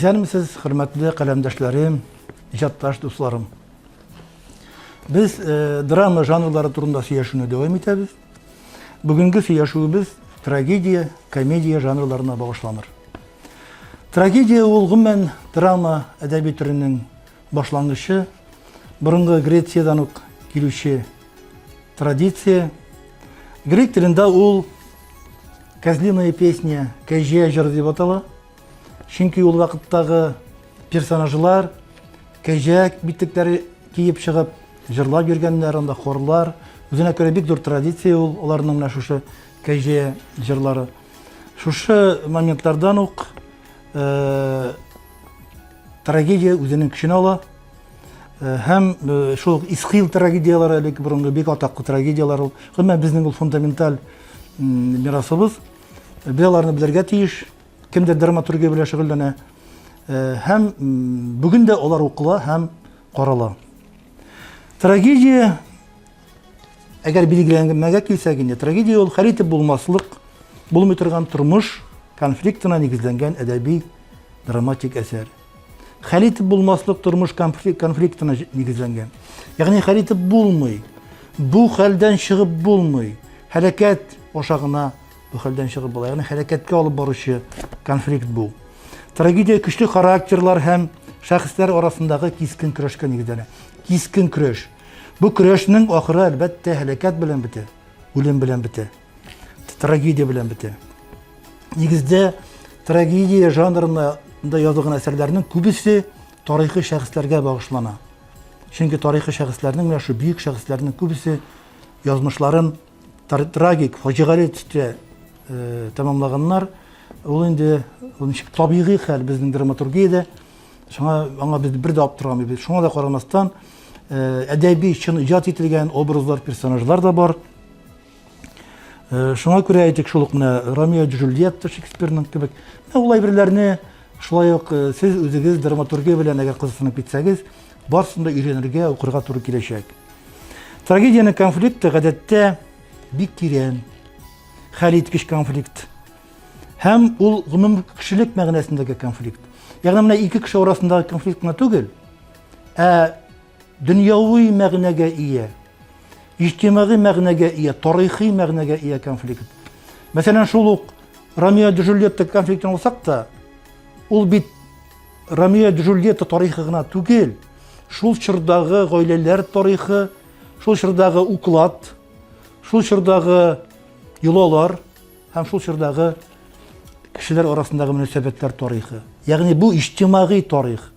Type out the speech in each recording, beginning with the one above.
Исәнмесез, хөрмәтле каләмдәшләрем, иҗатташ дусларым. Без э, драма жанрлары турында сөйләшүне дәвам итәбез. Бүгенге сөйләшүебез трагедия, комедия жанрларына багышланыр. Трагедия ул гомумән драма әдәби төренең башлангычы, борынгы Грециядән үк килүче традиция. Грек телендә ул Козлиная песня, кәҗә җыры дип атала. Чөнки ул вакыттагы персонажлар кәҗә битлекләре киеп чыгып җырлап йөргәннәр, анда хорлар. Үзенә күрә бик зур традиция ул, аларның менә шушы кәҗә җырлары. Шушы моментлардан ук э, трагедия үзенең көчен ала. Э, һәм э, шул Исхил трагедияләре элек борынгы бик атаклы трагедияләр ул. Гомумән безнең ул фундаменталь мирасыбыз. Без аларны белергә тиеш. Кемдер драматургия белән шөгыльләнә. Э, һәм бүген дә алар укыла һәм карала. Трагедия әгәр билгеләнмәгә килсәк инде, трагедия ул хәл итеп булмаслык, булмый торган тормыш конфликтына нигезләнгән әдәби драматик әсәр. Хәл итеп булмаслык тормыш конфликтына нигезләнгән. Ягъни хәл итеп булмый. Бу хәлдән чыгып булмый. Хәрәкәт аша гына бу хәлдән чыгып була. Ягъни хәрәкәткә алып баручы конфликт бу. Трагедия көчле характерлар һәм шәхесләр арасындагы кискен көрәшкә нигезләнә. Кискен көрәш. Бу көрәшнең ахыры әлбәттә һәлакәт белән бетә, үлем белән бетә. Трагедия белән бетә. Нигездә трагедия жанрында язылган әсәрләрнең күбесе тарихи шәхесләргә багышлана. Чөнки тарихи шәхесләрнең менә шу бөек шәхесләрнең күбесе язмышларын трагик, фаҗигале төстә э, тәмамлаганнар. Ул инде ул ничек табигый хәл безнең драматургиядә. Шуңа аңа без бер дә аптырамыйбыз. Шуңа да карамастан, э, әдәби чын иҗат ителгән образлар, персонажлар да бар. Э, шуңа күрә әйтик, шул ук менә Ромео Джульетта Шекспирның кебек. Менә ул әйберләрне шулай ук э, сез үзегез драматургия белән әгәр кызыксынып китсәгез, барысын да өйрәнергә, укырга туры киләчәк. Трагедиянең конфликты гадәттә бик тирән, хәл иткеч конфликт. Һәм ул гомум кешелек мәгънәсендәге конфликт. Ягъни менә ике кеше арасындагы конфликт кына түгел, ә дөньяви мәгънәгә ия, иҗтимагый мәгънәгә ия, тарихи мәгънәгә ия конфликт. Мәсәлән, шул ук Ромео Джульетта конфликтын алсак та, ул бит Ромео Джульетта тарихы гына түгел, шул чордагы гаиләләр тарихы, шул чордагы уклад, шул чордагы йолалар һәм шул чордагы кешеләр арасындагы мөнәсәбәтләр тарихы. Ягъни бу иҗтимагый тарих.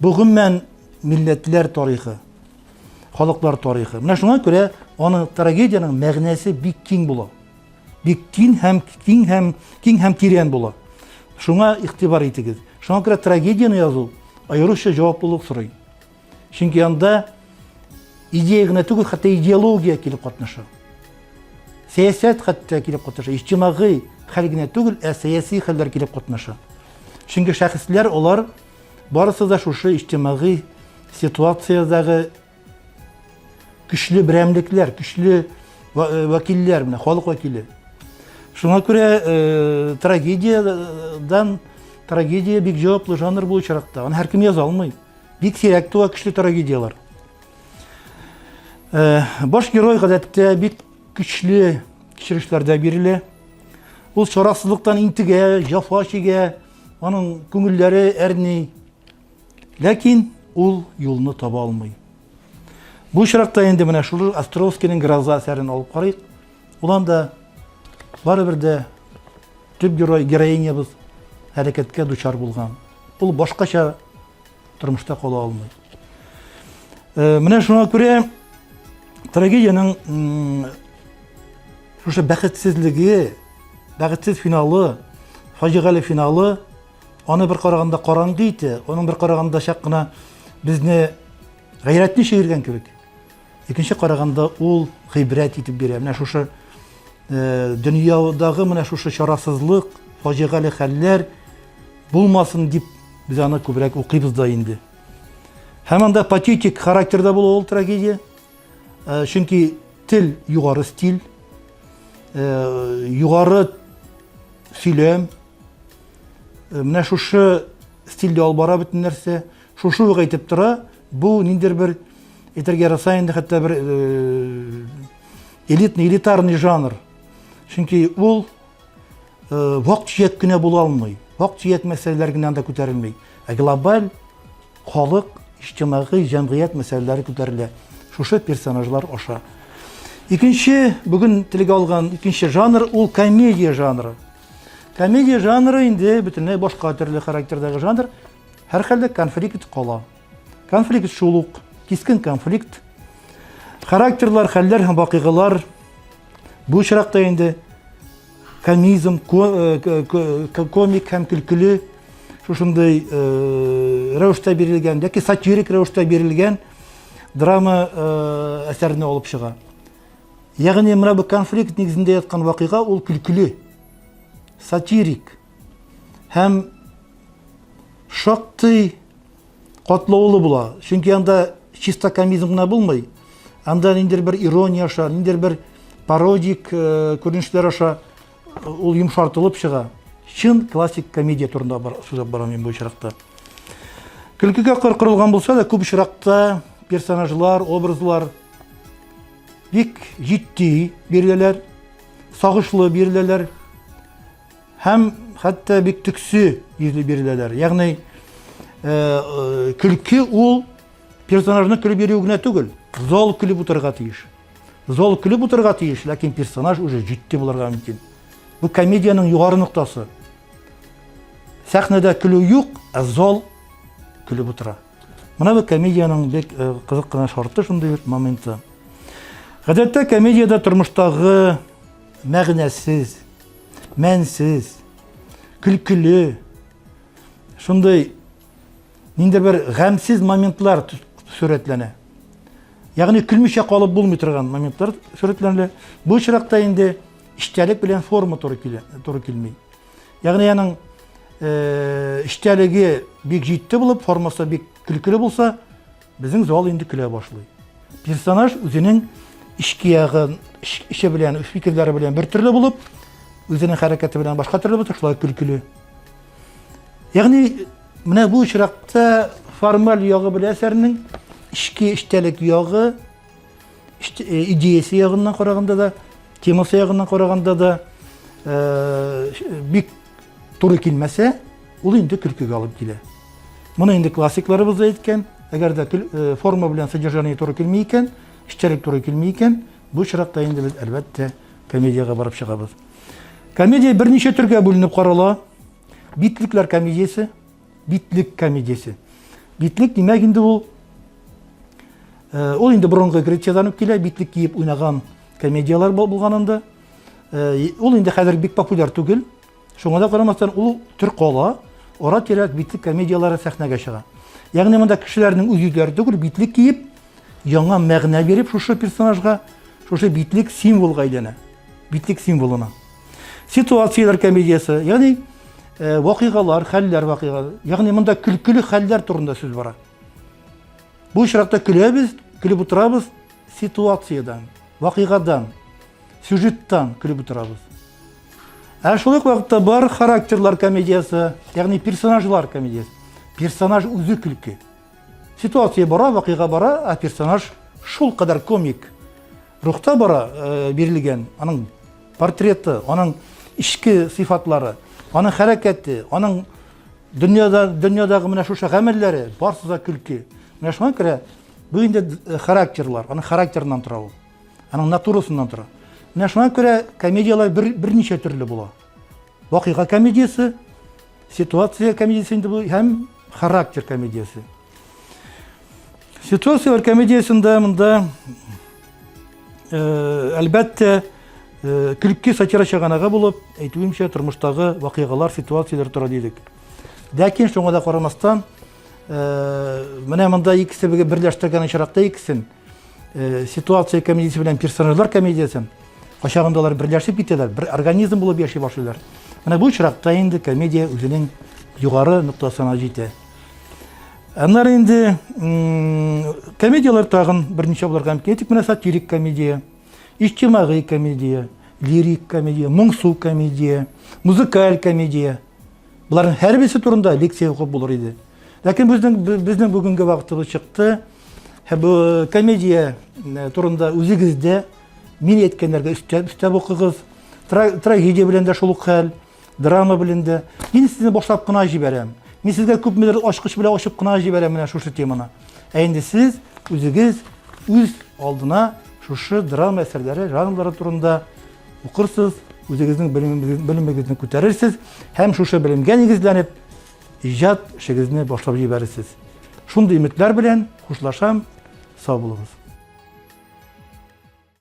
Бу гомумән милләтләр тарихы, халыклар тарихы. Менә шуңа күрә аның трагедиянең мәгънәсе бик киң була. Бик киң һәм киң һәм киң һәм тирән була. Шуңа игътибар итегез. Шуңа күрә трагедияне язу аеруча җаваплылык сорый. Чөнки анда идея генә түгел, хәтта идеология килеп катнаша. Сәясәт хәтта килеп катнаша. Иҗтимагый хәл генә түгел, ә сәяси хәлләр килеп катнаша. Чөнки шәхесләр алар барысы да шушы иҗтимагый ситуациядәге көчле берәмлекләр, көчле э, вәкилләр, менә халык вәкиле. Шуңа күрә э, трагедиядан трагедия бик җаваплы жанр бу очракта. Аны һәркем яза алмый. Бик сирәк туа көчле трагедияләр. Э, баш герой гадәттә бик көчле кичерешләрдә бирелә. Ул чарасызлыктан интегә, җафа чигә, аның күңелләре әрни. Ләкин ул юлны таба алмый. Бу очракта инде менә шул Островскийның Гроза әсәрен алып карыйк. Ул анда барыбер дә төп герой, героинябыз хәрәкәткә дучар булган. Ул башкача тормышта кала алмый. Э, менә шуңа күрә трагедиянең шушы бәхетсезлеге, бәхетсез финалы, фаҗигале финалы аны бер караганда караңгы итә, аның бер караганда чак кына безне гайрәтне чигергән кебек. Икенче караганда ул гыйбрәт итеп бирә. Менә шушы э, дөньядагы менә шушы чарасызлык, фаҗигале хәлләр булмасын дип без аны күбрәк укыйбыз да инде. Һәм анда патетик характерда була ул трагедия. Э, чөнки тел югары стиль, э, югары сөйләм. Э, менә шушы стильдә алып бара бөтен нәрсә. Шушы ук әйтеп тора, бу ниндидер бер әйтергә яраса инде хәтта бер э, элитный, элитарный жанр. Чөнки ул э, вак-төяк кенә була алмый. Вак-төяк мәсьәләләр генә анда күтәрелми. Ә глобаль халык, иҗтимагый, җәмгыять мәсьәләләре күтәрелә. Шушы персонажлар аша. Икенче, бүген телгә алган икенче жанр ул комедия жанры. Комедия жанры инде бөтенләй башка төрле характердагы жанр. Һәрхәлдә конфликт кала. Конфликт шул ук, кискен конфликт. Характерлар, хәлләр һәм вакыйгалар бу очракта инде комизм, э, комик һәм көлкеле шушындый э, рәвештә бирелгән яки сатирик рәвештә бирелгән драма э, әсәрне алып чыга. Ягъни менә бу конфликт нигезендә яткан вакыйга ул көлкеле, сатирик һәм шактый катлаулы була. Чөнки анда чиста комизм гына булмый. Анда ниндидер бер ирония аша, ниндидер бер пародик э, күренешләр аша э, ул йомшартылып чыга. Чын классик комедия турында бар, сүз алып барам мин бу очракта. Көлкегә корылган булса да, күп очракта персонажлар, образлар бик җитди биреләләр, сагышлы биреләләр. Һәм хәтта бик төксе йөзле биреләләр. Ягъни э, э, көлке ул персонажны көлеп йөрү генә түгел, зал көлеп утырырга тиеш. Зал көлеп утырырга тиеш, ләкин персонаж уже җитди булырга мөмкин. Бу комедиянең югары ноктасы. Сәхнәдә көлү юк, ә зал көлеп утыра. Менә бу комедиянең бик э, кызык кына шарты шундый бер моменты. Гадәттә комедиядә тормыштагы мәгънәсез, мәнсез, көлкеле, шундый ниндидер бер гамьсез моментлар сурәтләнә. Ягъни көлмичә калып булмый торган моментлар сурәтләнелә. Бу очракта инде эчтәлек белән форма туры килә, туры килми. Ягъни аның э, эчтәлеге бик җитди булып, формасы бик көлкеле булса, Безнең зал инде көлә башлый. Персонаж үзенең эчке ягын, эче белән, үз фикерләре белән бер төрле булып, үзенең хәрәкәте белән башка төрле булып, шулай көлкеле. Ягъни менә бу очракта формаль ягы белән әсәрнең эчке эчтәлек ягы, э, идеясе ягыннан караганда да, темасы ягыннан караганда да э, бик туры килмәсә, ул инде көлкегә алып килә. Моны инде классикларыбыз да әйткән, әгәр дә э, форма белән содержание туры килми икән, эчтәлек туры килми икән, бу очракта инде без әлбәттә комедиягә барып чыгабыз. Комедия берничә төргә бүленеп карала. Битлекләр комедиясе, битлек комедиясе. Битлек димәк инде ул э, ул инде борынгы Грециядән үк килә, битлек киеп уйнаган комедияләр булган анда. Э, ул инде хәзер бик популяр түгел. Шуңа да карамастан, ул төр кала, ара-тирә битлек комедияләре сәхнәгә чыга. Ягъни монда кешеләрнең үз йөзләре түгел, битлек киеп, яңа мәгънә биреп шушы персонажга, шушы битлек символга әйләнә. Битлек символына. Ситуацияләр комедиясе, ягъни э, вакыйгалар, хәлләр вакыйга. Ягъни монда көлкеле хәлләр турында сүз бара. Бу очракта көләбез, көлеп утырабыз ситуациядән, вакыйгадан. Сюжеттан көлеп утырабыз. Ә шул ук вакытта бар характерлар комедиясе, ягъни персонажлар комедиясе. Персонаж үзе көлке. Ситуация бара, вакыйга бара, ә персонаж шул кадәр комик рухта бара э, бирелгән. Аның портреты, аның эчке сыйфатлары, аның хәрәкәте, аның дөньяда дөньядагы менә шушы гамәлләре барысы да көлке. Менә шуңа күрә бу инде э, характерлар, аның характерыннан тора ул. Аның натурасыннан тора. Менә шуңа күрә комедияләр бер, берничә төрле була. Вакыйга комедиясе, ситуация комедиясе инде бу һәм характер комедиясе. Ситуацияләр комедиясендә монда э, әлбәттә э, көлке сатира чыганагы булып, әйтүемчә, тормыштагы вакыйгалар, ситуацияләр тора дидек. Ләкин шуңа да карамастан, э, менә монда икесе берләштергән очракта икесен Э, ситуация комедиясе белән персонажлар комедиясен кайчагында алар берләшеп китәләр, бер организм булып яши башлыйлар. Менә бу очракта инде комедия үзенең югары ноктасына җитә. Аннары инде комедияләр тагын берничә булырга мөмкин. Әйтик, менә сатирик комедия, иҗтимагый комедия, лирик комедия, моңсу комедия, музыкаль комедия. Боларның һәрберсе турында лекция укып булыр иде. Ләкин безнең безнең бүгенге вакытыбыз чыкты. Һәм бу комедия э, турында үзегез дә мин әйткәннәргә өстәп өстәп укыгыз. Трагедия белән дә шул ук хәл, драма белән дә. Мин сезне башлап кына җибәрәм. Мин сезгә күпмедер ачкыч белән ачып кына җибәрәм менә шушы теманы. Ә инде сез үзегез үз алдына шушы драма әсәрләре, жанрлары турында укырсыз, үзегезнең белемегезне күтәрерсез һәм шушы белемгә нигезләнеп иҗат эшегезне башлап җибәрерсез. Шундый өметләр белән хушлашам. Сау булыгыз.